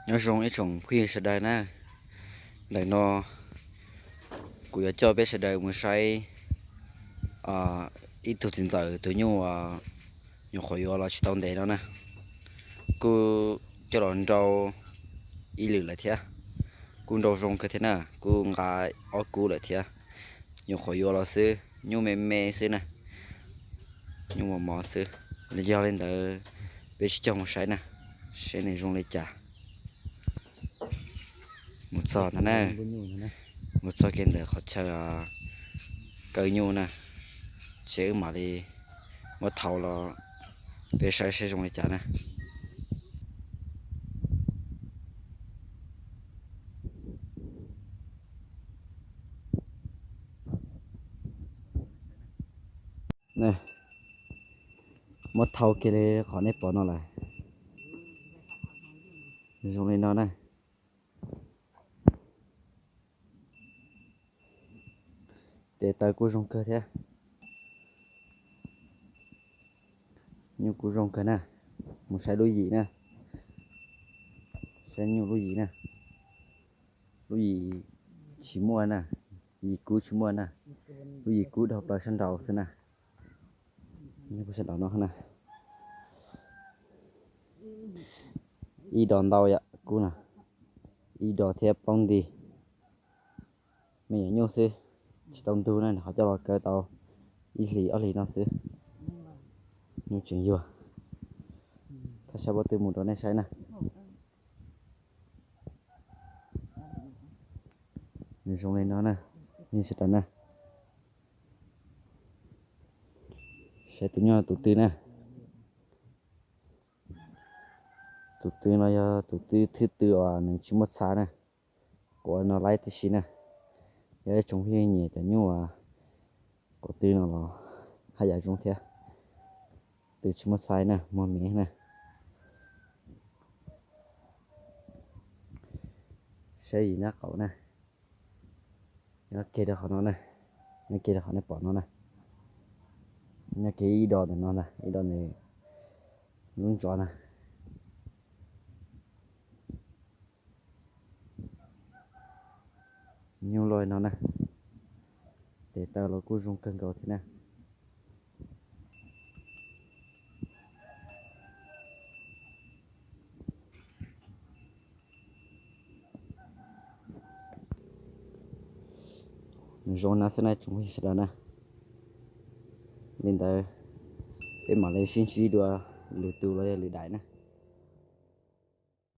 Nyob zoo ib tsoom phooj ywg sawv daws na, ntawm no kuv yuav coj peb sawv daws mus saib ib tug txiv ntxawm tus nyuj uas nyuam qhuav yuav los tsis tau ntev no na, kuj coj los nrau ib lwm lawm thiab. Kuj nrau zoo kawg thiab na, kuj nqa ob kub lawm thiab. Nyuam qhuav yuav los xwb, nyuj me me xwb na, nyuj mos mos xwb. Yog li ntawd peb sib coj mus saib na, saib nws zoo li cas. Mus txog ntawd na, mus txog kiag ntawm qhov chaw kaw nyuj na, ces wb mam li muab thau los peb saib saib zoo li cas na. Muab thau kiag li qhov nej pom no lawm. Zoo li no na. Tes taw kuj zoo kawg thiab. Nyuj kuj zoo kawg na. Mus saib lub yim na. Saib nyuj lub yim na. Lub yim tsis muaj na. Yim kub tsis muaj na. Lub yim kub dhau plaws sab nraud xwb na. Sab nraud no na. Ib dos ntau yam kub na. Ib dos thiab plaub nti. Me nyuam nyuj xwb, tsis tau ntug na, nws qhov coj los kaw tau ib hlis ob hlis no xwb. Nyuj tseem yuag. Thaj sab pob tw mus rau nej saib na. Nws zoo li no na, nej sawv daws na. Saib tus nyuj tus twg na. Tus twg no yog tus twg thwb tw uas nws tsis muaj txha na. Kuv ua no laib tib si na. Yog ib tsoom phooj ywg nyiam cov nyuj uas kuv tw no los haj yam zoo thiab. Tw tsis muaj txha na, muag miv na. Saib yim nab qaum na. Nyob kiag rau qhov no na. Nyob kiag rau qhov nej pom no na. Nyob kiag ib dos ntawm no ntag, ib dos ntawm lub ntsos na. Nyuj loj no na. Tes taw los kuj zoo kawg nkaus thiab na. Nws zoo no xwb na tsoom phooj ywg sawv daws na. Li ntawd peb mam li sib ntsib dua lwm tus los yog lwm daim na.